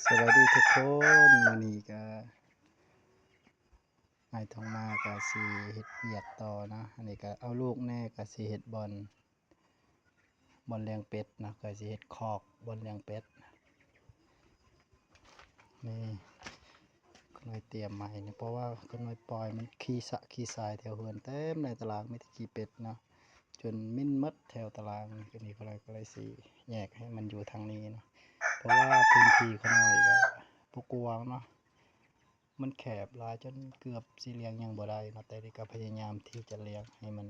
ສະບາຍດີທຸກຄົນ, ມື້ນີ້ກະອ້າຍທອງມາກະຊິເຮັດວຽກຕໍ່ເນາະ. ອັນນີ້ກະເອົາລູກແດ່ ກະຊິເຮັດບ່ອນ ບ່ອນລ້ຽງເປັດເນາະ, ກະຊິເຮັດຄອກບ່ອນລ້ຽງເປັດ. ນີ້ ຂ້ານ້ອຍຕຽມມາໃຫ້ນີ້ ເພາະວ່າຂ້ານ້ອຍປ່ອຍມັນຂີ້ສະຂີ້ຊາຍແຖວເຮືອນ ເຕັມໃນຕະລາງມີແຕ່ຂີ້ເປັດເນາະ, ຈົນເໝັນໝົດແຖວຕະລາງນີ້. ນີ້ຂ້ານ້ອຍກະເລີຍຊິແຍກໃຫ້ມັນຢູ່ທາງນີ້ເນາະ, ເພາະວ່າພື້ນທີ່ຂ້ານ້ອຍກະບໍ່ກວ້າງເນາະ, ມັນແຄບຫຼາຍຈົນເກືອບຊິລ້ຽງຫຍັງບໍ່ໄດ້ເນາະ. ແຕ່ນີ້ກະພະຍາຍາມທີ່ຈະລ້ຽງໃຫ້ມັນ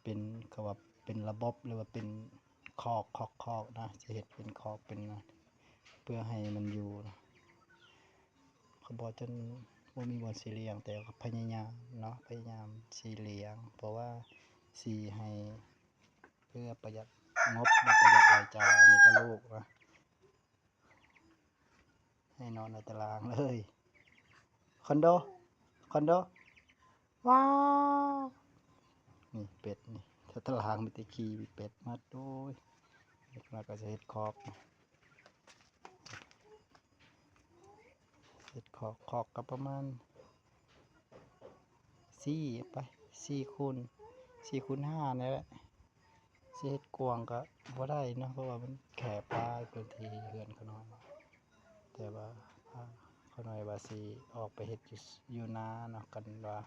ເປັນ ເຂົາວ່າເປັນລະບົບ ຫຼືວ່າເປັນຄອກ ຄອກ ຄອກນະ, ຊິເຮັດເປັນຄອກເປັນນະ ເພື່ອໃຫ້ມັນຢູ່ນະ. ເຂົາບອກຈົນບໍ່ມີບ່ອນຊິລ້ຽງ ແຕ່ກໍພະຍາຍາມເນາະ, ພະຍາຍາມຊິລ້ຽງ ເພາະວ່າຊິໃຫ້ ເພື່ອປະຢັດງົບ ແລະ ປະຢັດລາຍຈ່າຍ. ອັນນີ້ກໍລູກນະ ໃຫ້ນອນໃນຕະລາງເລີຍ. ຄອນໂດ ຄອນໂດ ວ້າວ ນີ້ເປັດນີ້ ແຖວຕະລາງມີແຕ່ຂີ້ ມີເປັດໝົດ. ໂອ້ຍ ເດັກນ້ອຍກໍຈະເຮັດຄອກ ເຮັດຄອກ ຄອກກໍປະມານ ສີ່ ໄປ ສີ່ຄູນ ສີ່ຄູນຫ້ານີ້ແຫຼະ. ຊິເຮັດກວ້າງກໍບໍ່ໄດ້ເນາະ ເພາະວ່າມັນແຄບຫຼາຍ ພື້ນທີ່ເຮືອນຂ້ານ້ອຍ. ແຕ່ວ່າ ອາ ຂ້ານ້ອຍວ່າຊິອອກໄປເຮັດຢູ່ ຢູ່ນາເນາະ, ກັນວ່າ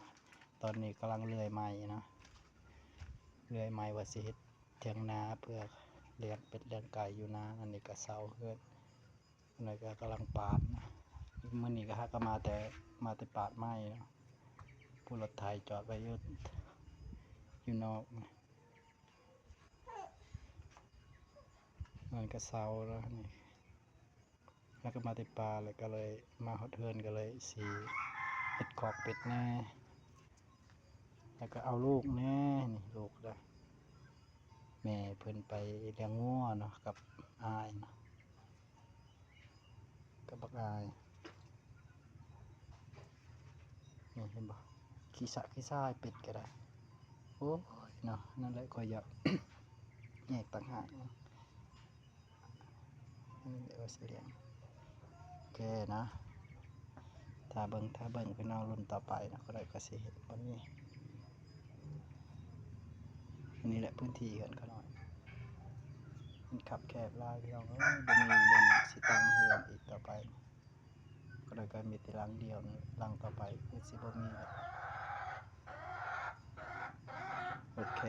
ຕອນນີ້ກຳລັງເລື່ອຍໄມ້ເນາະ, ເລື່ອຍໄມ້ວ່າຊິເຮັດຖຽງນາເພື່ອລ້ຽງເປັດລ້ຽງໄກ່ຢູ່ນາ. ອັນນີ້ກໍເຊົາເຮືອນ ຂ້ານ້ອຍກໍກຳລັງປາດນະ, ມື້ນີ້ກໍຫາກໍມາແຕ່ ມາແຕ່ປາດໄມ້ເນາະ, ຜູ້ລົດໄຖຈອດໄວ້ຢູ່ ຢູ່ນອກ. ມັນກະເຊົາແລ້ວນີ້ ແລ້ວກະມາແຕ່ປ່າ ແລ້ວກະເລີຍມາຮອດເຮືອນ ກະເລີຍຊິເຮັດຄອກເປັດແດ່ ແລ້ວກະເອົາລູກແດ່. ນີ້ລູກເດ້ ແມ່ເພິ່ນໄປລ້ຽງງົວເນາະ ກັບອ້າຍເນາະ. ກັບບັກອາຍ ນີ້ເຫັນບໍ່ ຂີ້ສະຂີ້ຊາຍເປັດກໍໄດ້. ໂອ້ຍເນາະ ນັ້ນແຫຼະ ຂ້ອຍຢາກແຍກຕ່າງຫາກເນາະ. ອັນນີ້ເອີ້ນວ່າຊິລ້ຽງ ໂອເຄນະ. ຖ້າເບິ່ງ ຖ້າເບິ່ງພີ່ນ້ອງລຸ້ນຕໍ່ໄປເນາະ, ຂ້ານ້ອຍກໍຊິເຮັດແບບນີ້. ອັນນີ້ແຫຼະພື້ນທີ່ເຮືອນຂ້ານ້ອຍ ມັນຄັບແຄບຫຼາຍພີ່ນ້ອງເອີຍ, ບໍ່ມີບ່ອນຊິຕັ້ງເຮືອນອີກຕໍ່ໄປ. ຂ້ານ້ອຍກໍມີແຕ່ຫຼັງດຽວນີ້ ຫຼັງຕໍ່ໄປຄືຊິບໍ່ມີແລ້ວ. ໂອເຄ